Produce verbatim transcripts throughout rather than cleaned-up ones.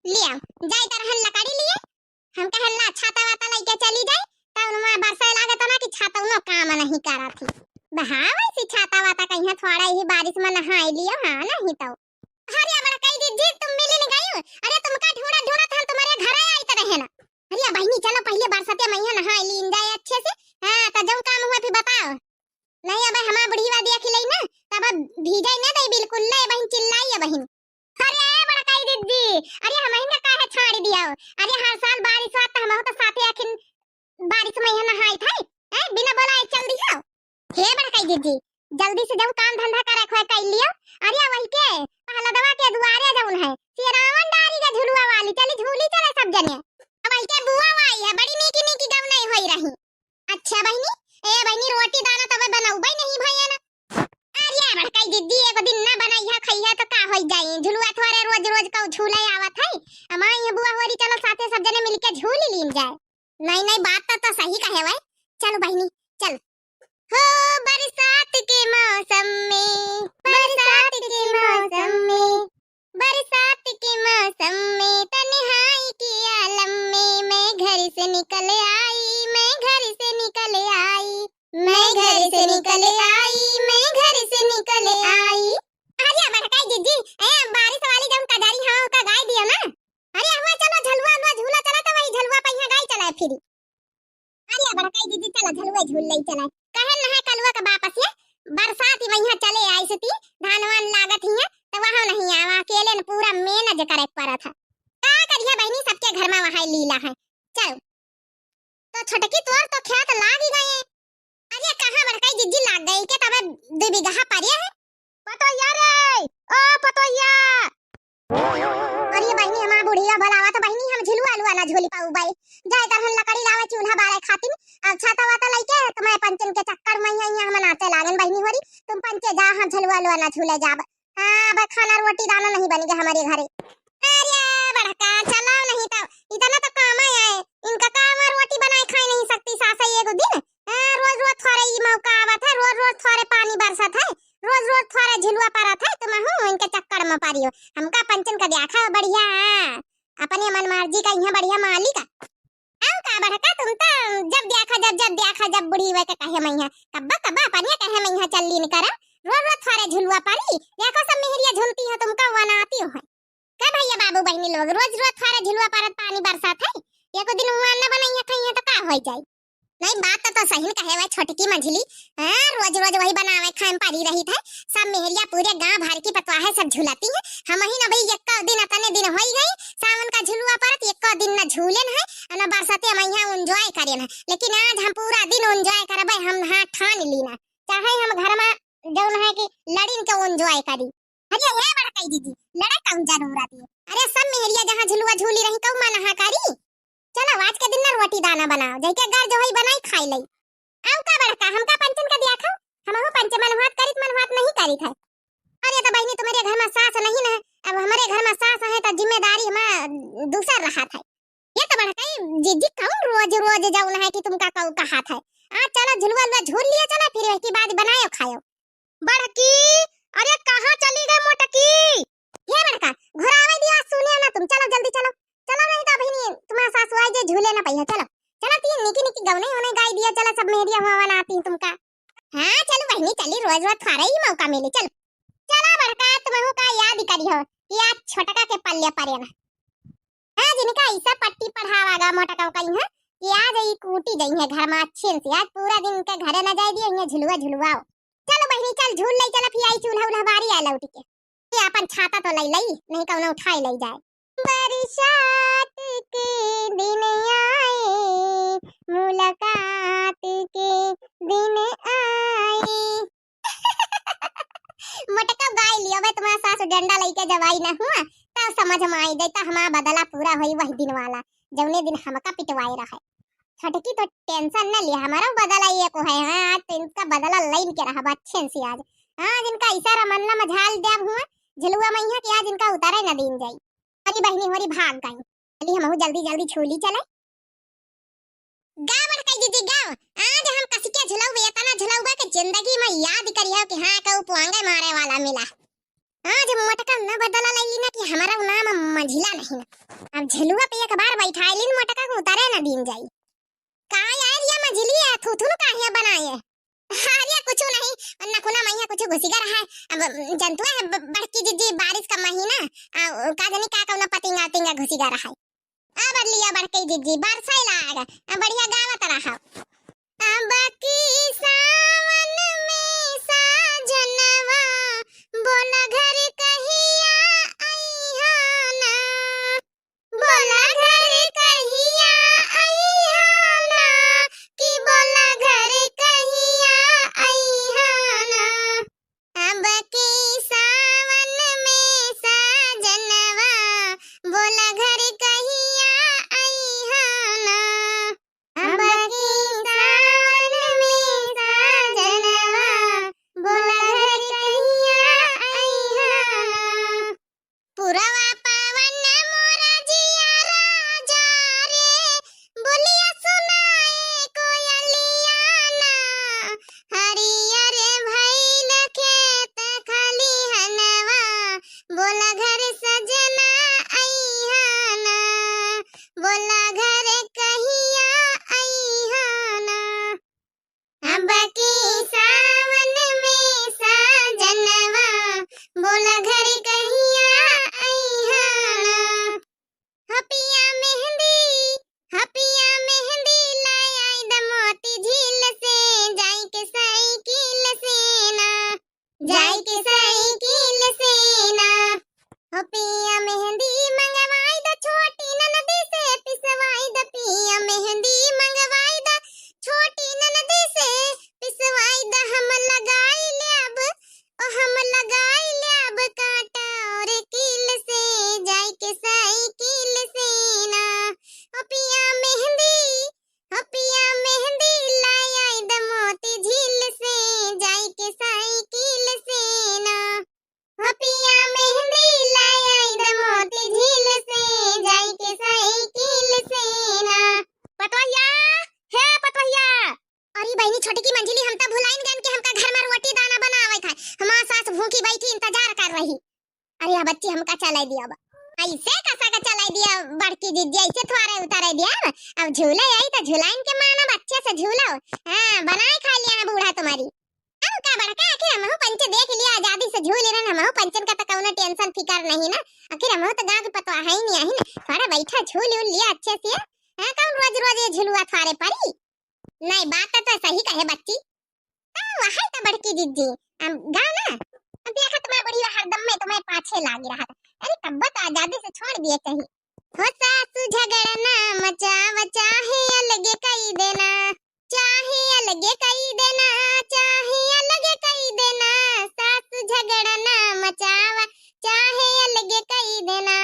लिया, जाई त रहन लकड़ी लिए, हम कहन ला छाता वाता लइके चली जाई, त उनमें बरसे लागत ना कि छाता उनो काम नहीं करत ही। बहावे से छाता वाता कहीं थोड़ा ही बारिश में नहाई लियो, हाँ नहीं तो। अरे बड़कई दीदी, तुम मिली नहीं गई? अरे तुमका ढूंढत ढूंढत हम तुम्हारे घर आई तो रहे ना। अरे बहिनी चलो पहले बरसते मइहाँ नहाई लीन जाए अच्छे से। हाँ, तो जब काम हुआ फिर बताओ। नहीं, अबे हमार बुढ़िया देख लई ना, तब अब भीजे न दे बिल्कुल, ले बहिन चिल्लाई है बहिन। अरे बड़काई दीदी, अरे हमहिन का काहे छाड़ दिया हो? अरे हर साल बारिश हुआ त हमहू तो साथे आखिन बारिश मइहाँ नहाई थे, हैं? बिना बोलाए चल दिया। हे बड़काई दीदी, जल्दी से जाओ काम धंधा करे खोए कर लियो। अरे वही के पहलदवा के दुआरे जौन है, सिरावन डारी के झुलुआ वाली, चली झूली चले सब जने। अब वही के बुआ आई है, बड़ी नीकी नीकी गवनई होई रही। अच्छा बहिनी, ए बहिनी, रोटी दाना तबे बनौबे नहीं भैया ना। अरे बड़काई दीदी, एक दिन ना बनैया खैया तो का होई जाई? झुलुआ थोरे रोज रोज का झूले आवत है। हमारे ये बुआ होरी, चलो साथे सब जने मिलके झूल लीन जाए। नहीं नहीं, बात तो, तो सही कहे वै। चलो बहिनी, चल। हो बरसात के मौसम में, बरसात के मौसम में, बरसात के मौसम में तन्हाई के आलम में मैं घर से निकल आई, मैं घर से निकल आई, मैं घर से निकल आई, मैं घर से निकल आई। अरे बड़काई जीजी, ए बारिश वाली जौन कजरी हाँ ओका गाय दियो ना। अरे हुआ चलो झलुआ हुआ झूला चला तो वही झलुआ पे यहाँ गाय चलाए फिरी। अरे बड़काई दीदी चला झलुआ झूल लई चला। कहे न है कलुआ के बाप से बरसात ही वहाँ चले आई से ती धान वान लागत ही है तो वहाँ नहीं आवा, अकेले न पूरा मेहनत करे के पड़त है। का करिए बहिनी, सबके घर में वहाँ लीला है। चलो तो छोटकी तोर तो खेत लाग ही गए। अरे कहाँ बड़काई जीजी लाग गई के तबे दो बीघा परे है। पतोहिया रे, ओ पतोहिया। अरे बहिनी, हमार बुढ़िया भलावा तो बहिनी हम झिलुआ लुआ ना झूली पाऊ बाई। जाए तरहन लकड़ी लावे चूल्हा बारे खातिर। अब छाता वाता लइके तुम्हारे पंचन के चक्कर में यहाँ, यहाँ हम नाचे लागन बहिनी होरी। तुम पंचे जा, हम झिलुआ लुआ ना झूले जाब। हाँ, अब खाना रोटी दाना नहीं बनेगा हमारे घरे। अरे बड़का, चलाओ नहीं तो, इतना तो काम है। इनका काम है, रोटी बनाए खाए नहीं सकती सास है एक दिन। हाँ, रोज रोज थोड़े ही मौका आवत है, रोज रोज थोड़े पानी बरसत है, रोज रोज थोड़े झिलुआ परत है, तुम हूँ इनके चक्कर में पड़ी हो। हमका पंचन का देखा बढ़िया, हाँ, अपने मन मर्जी का यहाँ बढ़िया मालिक है। आओ का बड़का, तुम तो जब देखा जब, जब देखा जब बुढ़ी हुए के कहे मैया, कब्बा कब्बा अपने कहे मैया चल लीन कर, रोज रोज थोड़े झुलुआ पारी, देखो सब मेहरिया झूलती हो, तुमका वनाती हो है। का भैया बाबू बहिनी लोग, रोज रोज थोड़े झुलुआ पारत पानी बरसात है, एको दिन हुआ न बनैया खइया तो का हो जाई? नहीं, बात तो, तो सही न कहे हुए छोटकी मंझली। हाँ, रोज रोज वही बनावे खाए में पड़ी रही थे। सब मेहरिया पूरे गांव भर की पतवा है, सब झुलाती है। हम ही न भाई, एक दिन अतने दिन होई गई, सावन का झुलुआ परत, एक दिन न झूलेन है, न बरसाते हम यहाँ enjoy करेन है। लेकिन आज हम पूरा दिन enjoy करबे, हम हाँ ठान लीना, चाहे हम घर में जौन है कि लड़िन के enjoy करी। अरे हे बड़काई दीदी, लड़े कौन जरूरत है? अरे सब मेहरिया जहाँ झुलुआ झूली रही, कहू मना करी? चलो आज के दिन ना रोटी दाना बनाओ, जैके घर जो है बनाई खाई लई। आओ का बड़का, हमका पंचन का दिया खाओ, हमहू पंच मनवात करित मनवात नहीं करित है। अरे तो बहिनी तुम्हारे घर में सास नहीं ना, अब हमारे घर में सास है तो जिम्मेदारी हमार दूसर रहा था। ये तो बड़काई जीजी कौन रोज रोज जौन है कि तुमका कऊ कहा था। आज चलो झुलुआ लुआ झूल लिया चला, फिर उसके बाद बनायो खायो। बड़की, अरे कहाँ चली गई मोटकी? हे बड़का, घुरावे दिया, सुने ना तुम, चलो जल्दी चलो, चलो नहीं तो अभी नहीं तुम्हारा सासू आई जे झूले ना पहिया, चलो, चलो तीन निकी निकी गवने होने गाय दिया, चलो सब मेहरिया हुआ बनाती तुमका। हाँ चलो बहिनी चली, रोज रोज थारे ही मौका मिले, चलो। चलो बड़का, तुमहू का याद करी हो कि आज छोटका के पल्ले परे ना। आज इनका ऐसा पट्टी पढ़ावागा मोटका का यहाँ कि आज ई कूटी गई है घर में अच्छे से, आज पूरा दिन इनके घरे ना जाए दिए, इन्हें झुलुआ झुलुआओ। चलो बहिनी चल झूल ले, चल फिर आई चूल्हा उल्हा बारी आए लौटी के। ये अपन छाता तो लई लई, नहीं कौनो उठाए लई जाए। बरसात के दिन आए, मुलाकात के दिन आए। मोटका गाय लियो बे, तुम्हारा सास डंडा लेके जवाई ना हुआ, तब समझ में आई दे, तो हमारा बदला पूरा होई वही दिन वाला, जौने दिन हमका पिटवाए रहे। छोटकी तो tension न लिया, हमारा बदला ये को है। हाँ, आज तो इनका बदला लाइन के रहा अच्छे से आज। हाँ, आज इनका इशारा मनला मझाल देव हुआ, झलुआ मैया के आज इनका उतारे न दीन जाई। हमारी बहिनी होरी भाग गई। चली हमहू जल्दी जल्दी झूली चले। गाँव बड़काई दीदी गाँव, आज हम कसिके झुलौबे, इतना झुलौबा के जिंदगी में याद करियो कि हाँ, कहू पुआंगे मारे वाला मिला। आज मोटका न बदला लई ना कि हमारा नाम मझिला नहीं ना। अब झुलुआ पे एक बार बैठाई लीन मोटका को उतारे ना दीन जाई। का यार ये मझिली है, थूथुन काहे बनाए? अरे कुछ नहीं, नखुना मैया कुछ घुसी गा रहा है। अब जनतुआ है ब-, बड़की जिज्जी, बारिश का महीना, आ, का जानी का कौना पतिंगा तिंगा घुसी गा रहा है। आ बदलिया बड़की जिज्जी, बरसाई लाग, आ बढ़िया गावत रहा। अब की सावन में साजनवा, बोला घर कहिया अइहा ना। बोला घर कहिया अइहा ना, कि बोला घर कहिया अइहा ना। अब की सावन में साजनवा, बोला घर कहिया अइहा ना। अब की सावन में साजनवा, बोला घर कहिया अइहा ना। पुरवा पवन मोरा जिया राजा रे, बोलिया सुनाए कोयलिया ना। हरियर भइल खेत खलिहनवा, बोला घर सजना अइहा ना। बोला घर कहिया अइहा ना। अब की सावन में साजनवा, बोला घर कहिया अइहा ना। हपिया मेहंदी, हपिया मेहंदी लाई आई द मोती झील से, जाई के साइकिल से ना, जाई के साइकिल से ना। हो पिया मेहंदी मंगवाई द छोटी ननदी से, पिसवाई द पिया मेहंदी मंगवाई द छोटी ननदी से, पिसवाई द हम लगाई लेब, ओ हम लगाई लेब कांटा और कील से, जाई के साइकिल से ना। हो पिया मेहंदी, हो पिया मेहंदी लाई आई द मोती झील से, जाई के साइकिल से ना। हो पिया मेहंदी लाई आई द मोती झील से, जाई के साइकिल से ना। पतोहिया, हे पतोहिया। अरे बहिनी छोटकी मंझिली, हम त भुलाइन गन कि हमका घर में रोटी दाना बनावत है। हमार सास भूखी बैठी इंतजार कर रही। अरे अब बच्ची हमका चलाई दिया अब। ऐसे कसा का चलाई दिया बड़की जिज्जी, ऐसे थोड़े उतारे दिया अब। अब झूले आई त झुलाइन के मानब, अच्छे से झूलो। हाँ, बनाए खा लिया है बूढ़ा तुम्हारी। हम का बड़का, आखिर हमहू पंच देख लिया, आजादी से झूल रहन, हमहू पंचन का त कौनो tension फिकर नहीं ना। आखिर हमहू त गाँव के पतवा है ही नहीं, है ना? थोड़ा बैठा झूल उल लिया अच्छे से। हाँ, कौन रोज रोज ये झुलुआ थोड़े परी? नहीं, बात तो, तो सही कहे बच्ची। हाँ, वही तो बड़की जिज्जी। हम गा ना। अब देखा तुम्हारे बुढ़िया हरदम में तुम्हारे पाछे लागी रहा था। अरे तब तो आजादी से छोड़ दिए चाहिए। हो सासू झगड़ा ना मचावा, चाहे अलगे कई देना, चाहे अलगे कई देना, चाहे अलगे कई देना। सासू झगड़ा ना मचावा, चाहे अलगे कई देना।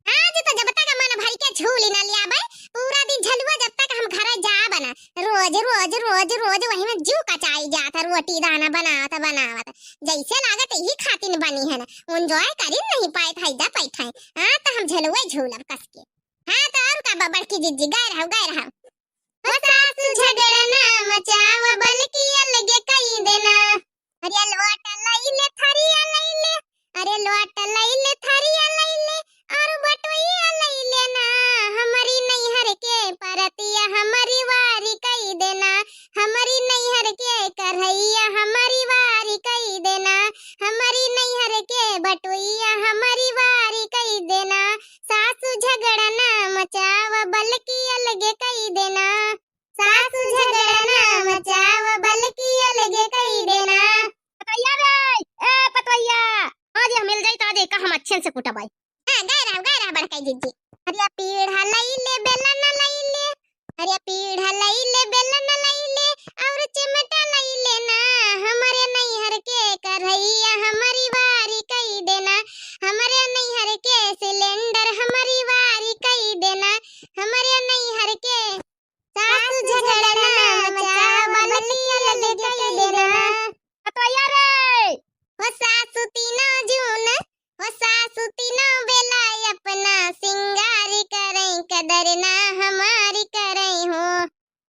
आज तो जब तक मन भर के झूली ना लियाबे, पूरा दिन झलुआ जब तक हम घरे जाब ना, रोज, रोज, रोज, रोज वही में जू कचाई जात है, रोटी दाना बनावत, बनावत। जैसे लागत यही खातिन बनी है ना, enjoy करी नहीं पाए था, जा पाए था। हाँ, तो हम झलुआ झूलब कस के। हाँ, तो और का ब-, बड़की जिज्जी, गए रहो, गए रहो। हो सासु झगड़ा ना मचाव, बल्कि अलगे कई देना। अरे लोटा लइले, थरिया लइले, अरे लोटा लइले, थरिया लइले, और बटोइया लइले ना। हमरी नैहर के परतिया हमरी वारी कई देना, हमरी नैहर के कढ़ैया हमरी वारी कई देना, हमरी नैहर के बटोइया हमरी वारी कई देना। सासु झगड़ा ना मचाव, बल्कि अलगे कई देना। सासु झगड़ा ना मचाव, बल्कि अलगे कई देना। पतोहिया रे, ए पतोहिया, आज यह मिल जाई तो आज एका हम अच्छे से कुटबाई। हाँ, गए रहो, गए रहो बड़काई जिज्जी। अरे पीढ़ा लइले, बेलन लइले, अरे पीढ़ा लइले, बेलन लइले, और चिमटा लइले ना। हमरे नैहर के कढ़ैया हमरी वारी कई देना, हमरे नैहर के सिलेंडर हमरी वारी कई देना, हमरे नैहर के सासु झगड़ा ना मचाव, बल्कि अलगे कई देना। पतोहिया रे। हो सासु तीनों जून, हो सासु तीनों बेला अपना सिंगारी करई, कदर ना हमारी करई हो।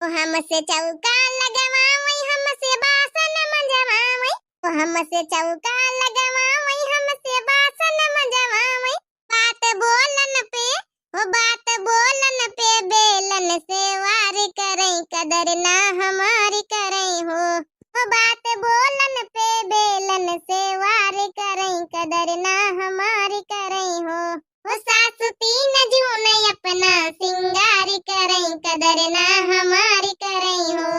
ओ हमसे चौका लगवावई, हमसे बासन मंजवावई, ओ हमसे चौका लगवावई, हमसे हो बात बोलन पे बेलन से वार करई, कदर ना हमारी करई हो। हो बात बोलन पे बेलन से वार करई, कदर ना हमारी करई हो। हो सासु तीन जून अपना सिंगार करई, कदर ना हमारी करई हो।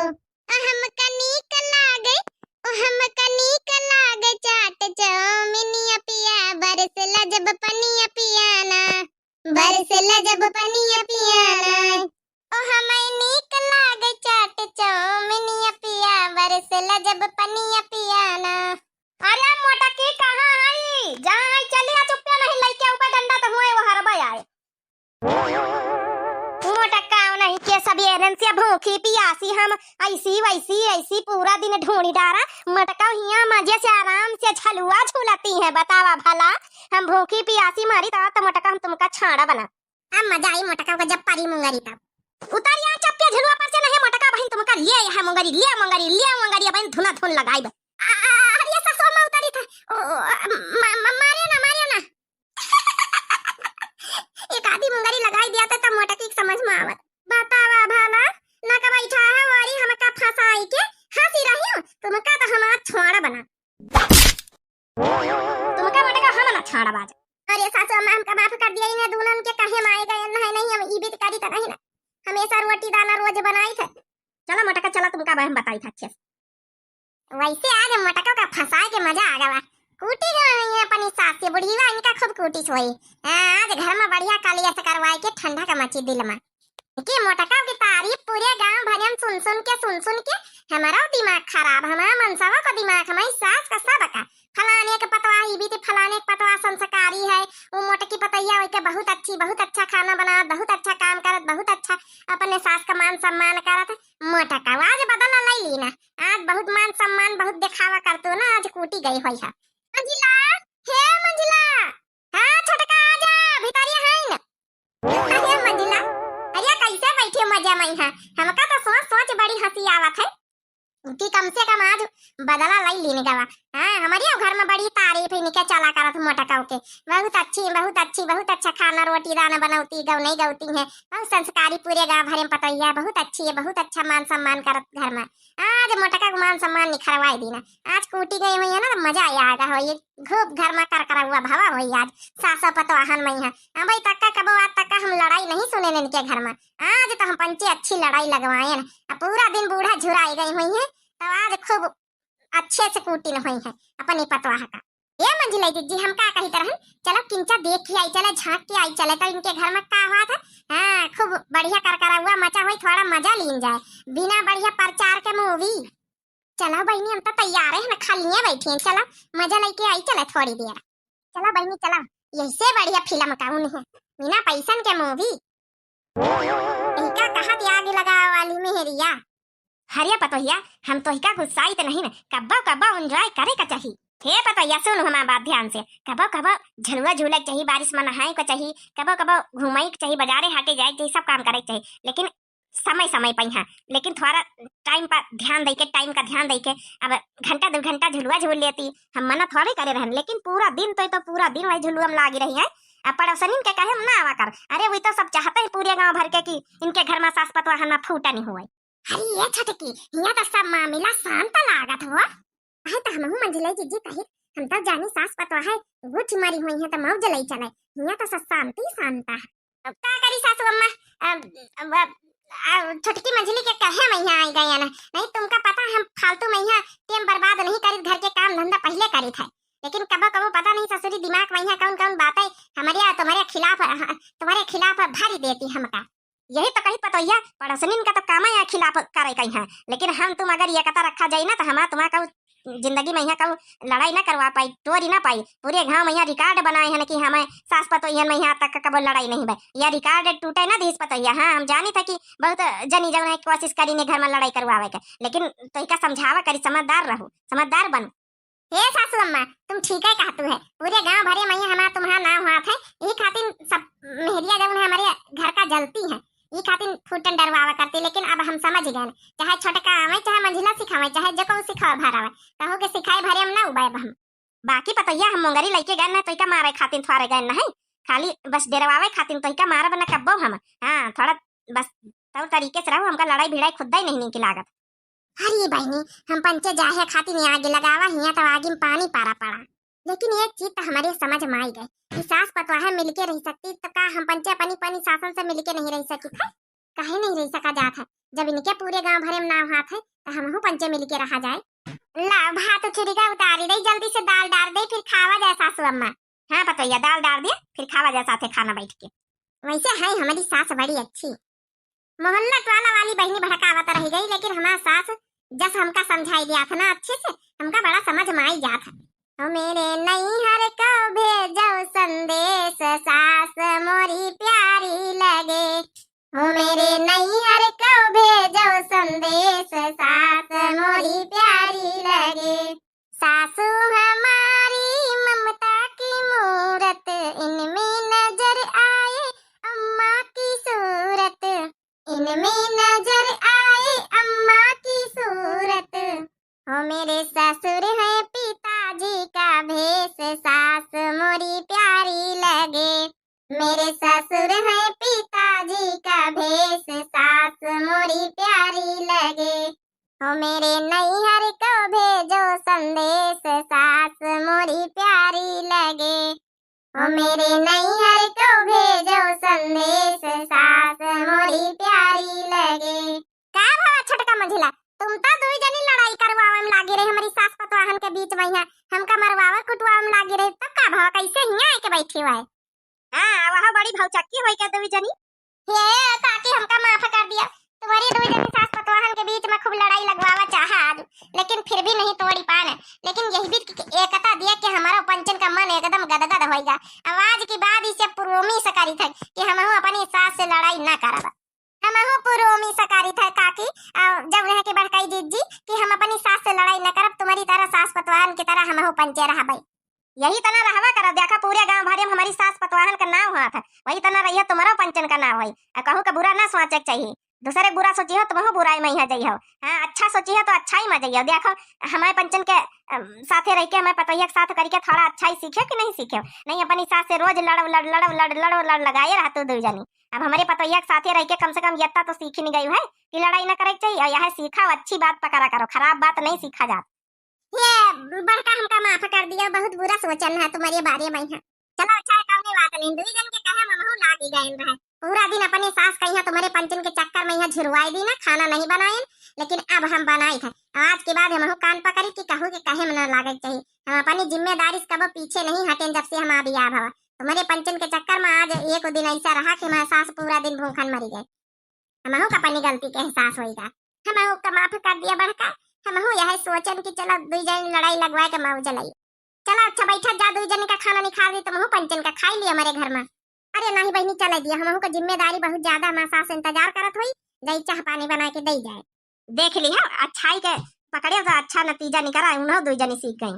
ओ हमका नीक लागे, ओ हमका नीक लागे चाट चौमिनिया पिया, बरसेला जब पनिया पिया ना, बरसेला जब पनिया पिया ना। ओ हमई नीक लागे चाट चौमिनिया पिया, बरसेला जब पनिया पिया ना। अरे मोटकी कहाँ हई? जहाँ हई चली आ, चुप्पे नहीं लइके ऊपर डंडा तो हुए वो हरबा आए। मोटका नहीं के सब एरन से भूखी पियासी हम, ऐसी वैसी ऐसी पूरा दिन ढूंढी डारा। मोटका हियाँ मजे से आराम से झलुआ झूलती हैं, बतावा भला। हम भूखी पियासी मारी तो, तो मोटका हम तुमका छाड़ा बना। अब मजा आई मोटका का जब पारी मुंगरी तब। उतर यहाँ चप्पे झुलुआ पर से नहीं मोटका बहिन तुमका लिए है मुंगरी, लिए मुंगरी, लिए मुंगरी बहिन धुना धुन लगाई बे। आ, आ, अरे ससुर में उतरी था। ओ, ओ, म-, म-, मारियो ना, मारियो ना। एक आधी मुंगरी लगाई दिया था तब मोटकी के समझ में आवत। बतावा भला, ना का बैठा है वारी हमका फंसाई के हंसी रही हूँ। तुमका तो हमार छोड़ा बना। तुमका मोटका हम ना छाड़ा बाज। अरे सासू अम्मा हमका माफ कर दिया, इन्हें दूनन के कहे माए गए नहीं, नहीं हम ई बीत करी तो नहीं ना। हमेशा रोटी दाना रोज बनाई थे। चला मोटका चला, तुमका हम बताई था अच्छे से। वैसे आज मोटका का फंसाए के मजा आ गवा। कूटी गई है अपनी सास से, बुढ़ीवा इनका खूब कूटी सोई। हाँ, आज घर में बढ़िया कलिया से करवाए के ठंडा का मची दिल में। कि मोटका की तारीफ पूरे गांव भर में सुन सुन के, सुन सुन के हमारा दिमाग खराब, हमारा मनसवा का दिमाग, हमारी सास का सब का। फलाने के पतवा ई बीती, फलाने के पतवा संस्कारी है, वो मोटकी पतैया वही के बहुत अच्छी, बहुत अच्छा खाना बनावत, बहुत अच्छा काम करत, बहुत अच्छा अपने सास का मान सम्मान करत। मोटका आज बदला ले ली ना, आज बहुत मान सम्मान बहुत दिखावा करतो ना, आज कूटी गई होई है। मंजिला, हे मंजिला, हाँ छोटका आजा, भितरिया है ना। अरे मंजिला, अरे कैसे बैठे मजा में है? हमका तो सोच सोच बड़ी हंसी आवत है कि कम से कम आज बदला ले लीन गवा। हाँ, हमारे घर में बड़ी तारीफ है इनके चला करत मोटका के। बहुत अच्छी, बहुत अच्छी, बहुत अच्छा खाना रोटी दाना बनौती, गौनई गौती है। बहुत संस्कारी पूरे गाँव भरे में पतैया, बहुत अच्छी है, बहुत अच्छा मान सम्मान करत घर में। आज मोटका के मान सम्मान निखरवाई दीना। आज कूटी गई हुई है ना तो मजा आया आगा हो। ये खूब घर में करकरौआ भवा होई आज, सासो पतवाहन में है। अबे तक का कबो आज तक का हम लड़ाई नहीं सुने इनके घर में। आज तो हम पंचे अच्छी लड़ाई लगवाएन। अब पूरा दिन बूढ़ा झुराई गई हुई है, तो आज खूब अच्छे से कूटिन हुई है अपनी पतवाह का। ए मंझिलाई जिज्जी, हम का कही तरहन, चलो किंचा देख के आई चले, झांक के आई चले, तो इनके घर में का हुआ था। हाँ, खूब बढ़िया करकरौआ मचा हुई, थोड़ा मजा लीन जाए, बिना बढ़िया प्रचार के मूवी। चलो बहिनी, हम तो तैयार है ना, खालिए बैठे हैं। चलो, मजा लेके आई चले थोड़ी देर। चलो बहिनी, चलो, यही से बढ़िया फिल्म कौन है, बिना पैसन के मूवी। इनका कहा आग लगावे वाली मेहरिया। हरिया पतोहिया, हम तोहिका गुस्साइत नहीं न, कब्बो कब्बो enjoy करे का चाही। हे पतोहिया, सुन हमार बात ध्यान से, कब्बो कब्बो झलुआ झूले के चाही, बारिश में नहाए का चाही, कब्बो कब्बो घूमे के चाही, बाजारे हाटे जाए के चाही, सब काम करे के चाही, लेकिन समय समय पे, हाँ, लेकिन थोड़ा time पर ध्यान दे के, time का ध्यान दे के। अब घंटा दो घंटा झुलुआ झूल लेती, हम मना थोड़ी करे रहन, लेकिन पूरा दिन तो, तो पूरा दिन वही झुलुआ में लागी रही है। अब पड़ोसनिन के कहे हम ना आवा कर, अरे वो तो सब चाहते हैं पूरे गांव भर के कि इनके घर में सास पतवाह ना फूटा नहीं हुए। अरे ये छोटकी, यहाँ तो सब मामला शांत लागत हो। अहे तो हमहू मंझिलाई जिज्जी कही, हम तो जानी सास पतवाह है, गुठ मरी हुई है तो मौज लई चले, यहाँ तो सब शांति शांत है। अब का करी सासू अम्मा, अब, अब, अब, अब छोटकी मंझिली के कहे में यहाँ आई गए ना, नहीं तुमका पता हम फालतू में यहाँ time बर्बाद नहीं करी, घर के काम धंधा पहले करी थे, लेकिन कबो कबो पता नहीं ससुरी दिमाग में यहाँ कौन कौन बातें हमारे या तुम्हारे खिलाफ, हाँ, तुम्हारे खिलाफ भरी देती हमका। यही तो कही पतोहिया, पड़ोसनिन का तो काम है खिलाफ करे कहीं है, लेकिन हम तुम अगर ये कता रखा जाए ना तो हमारा तुम्हारा कहू जिंदगी में यहाँ कहू लड़ाई ना करवा पाई, टोरी ना पाई। पूरे गांव में यहाँ record बनाए हैं कि हमें सास पतोहियन में यहाँ तक कबो लड़ाई नहीं बे। यह record टूटे ना दीस पतोहिया। हाँ, हम जानी था कि बहुत जनी जौन है कोशिश करी ने घर में लड़ाई करवावे के, लेकिन तोहिका समझावा करी, समझदार रहू, समझदार बन। हे सासू अम्मा, तुम ठीक है कहतू है, पूरे गांव भरे में हमारा तुम्हारा नाम हुआ था, यही खातिर सब मेहरिया जौन है हमारे घर का जलती है, यही खातिर फूटन डरवावा करती, लेकिन अब हम समझ गए, चाहे छोटका आवे, चाहे मंझिला सिखावे, चाहे जो कहू सिखावे भरावे, कहू के सिखाए भरे हम ना उबाए हम। बाकी पतैया हम मुंगरी लइके गए ना, तो इका मारे खातिर थ्वारे गए नहीं, खाली बस डेरवावे खातिर तोहिका मारब न कब्बो हम। हाँ, थोड़ा बस तौर तरीके से रहो, हमका लड़ाई भिड़ाई खुद्दा ही नहीं नीक लागत। अरे बहिनी, हम पंचे जाहे खातिर आगी लगावा हिया तब आगी में पानी पारा पड़ा। लेकिन एक चीज तो हमरे समझ में आई गई कि सास पतवाह मिलके रह सकती, तो का हम पंचे अपनी पनी सासन से मिलके नहीं रह सकी थे? काहे नहीं रह सका जात है? जब इनके पूरे गांव भरे में नाव हाथ है, तो हमहू पंचे मिलके रहा जाए। ला, भात छिड़का उतारी दे, जल्दी से दाल डार दे, फिर खावा जाए सासू अम्मा। हाँ पतोहिया, दाल डार दे, फिर खावा जाए साथे खाना बैठ के। वैसे है हमारी सास बड़ी अच्छी। मोहल्ला टोला वाली बहिनी भड़कावत रह गई, लेकिन हमार सास जस हमका समझाई दिया था ना अच्छे से, हमका बड़ा समझ में आई जात है। हो मेरे नैहर को भेजो संदेश, सास मोरी प्यारी लगे। हो मेरे नैहर को भेजो संदेश, सास मोरी प्यारी लगे। सासू हमारी ममता की मूरत, इनमें नजर आए अम्मा की सूरत। इनमें नजर आए अम्मा की सूरत। हो मेरे ससुर हैं पिताजी का भेष, सास मोरी प्यारी लगे। मेरे ससुर हैं पिताजी का भेष, सास मोरी प्यारी लगे। हो मेरे नैहर को भेजो संदेश, सास मोरी प्यारी लगे। हो मेरे नैहर को भेजो संदेश, सास मोरी प्यारी लगे। का भवा छोटका मझिला, तुम तो दुई जनी लड़ाई करवावे में लागी रहे हमारी सास पतवाहन के बीच में, यहाँ हमका मरवावे कुटवावे में लागी रहे, तब का भवा कैसे हियाँ आके बैठी हुआ है? हाँ, वह बड़ी भौचक्की होई के दुई जनी। हे काकी, हमका माफ कर दिया। तुम्हारी दुई जनी सास पतवाहन के बीच में खूब लड़ाई लगवावा चाहा आज, लेकिन फिर भी नहीं तोड़ी पान। लेकिन यही बीच की एकता दिया कि हमारा पंचन का मन एकदम गदगद होइगा। अब आज के बाद इसे पुरोमी से करी थे कि हमहू अपनी सास से लड़ाई ना करब। हमहू पुरोमी से करी थे काकी, आ, जब रह के बड़काई जीत जी कि हम अपनी सास से लड़ाई ना करब, तुम्हारी तरह सास पतवाहन की तरह हमहू पंचे रहबे। यही तना रहवा करब, देखा पूरे गांव भरे में हमारी सास पतवाहन का नाव हाथ है, वही तना रहिया तुम्हारा पंचन का नाव है। आ कहूँ का बुरा ना सोचे के चाहिए, दूसरे बुरा सोची हो तुमहू बुराई में ही जई हो। हाँ, अच्छा सोची हो तो अच्छाई में जई हो। देखो हमारे पंचन के, अम, साथे रह के हमारे पतोहिया के साथ करके थोड़ा अच्छाई सीखे कि नहीं सीखे? नहीं, अपनी सास से रोज लड़ लड़ लड़ लड़ लड़ लड़ लगाए रहते दुई जनी। अब हमारे पतोहिया के साथे रह के कम से कम यत्ता तो सीखी नहीं गई है कि लड़ाई ना करे के चाहिए। और यह सीखा, अच्छी बात पकड़ा करो, खराब बात नहीं सीखा जात। ये बड़का हमका माफ कर दिया, बहुत बुरा सोचन है तुम्हारे बारे में है। चलो अच्छा है, कौने बात नहीं, दुई जन के कहे में हमहू लागी गए रहे। पूरा दिन अपने सास का यहाँ तुम्हारे पंचन के चक्कर में यहाँ झुरवाई दी ना, खाना नहीं बनाए, लेकिन अब हम बनाए थे। आज के बाद हमहू कान पकड़ी कि कहू के कहे में ना लागे के चाहिए। हम अपनी जिम्मेदारी से कबो पीछे नहीं हटेन जब से हम आ बिया भवा। तुम्हारे पंचन के चक्कर में आज एक दिन ऐसा रहा कि हमारे सास पूरा दिन भूखन मरी गए। हमहू का अपनी गलती के एहसास होइगा, हमहू का माफ कर दिया बड़का। हमहू यह सोचन कि चलो दुई जन लड़ाई लगवाए के मौज लई। चलो अच्छा बैठा जा, दुई जन का खाना निखार दी, तुमहू पंचन का खाई लिया हमारे घर में। अरे नहीं बहिनी, चले दिया, हमहू का जिम्मेदारी बहुत ज्यादा, हमारे सास इंतजार करत हुई, जाई चाह पानी बना के दे जाए। देख ली हो, अच्छाई के पकड़े तो अच्छा नतीजा निकला, उन्हों दुई जनी सीख गई।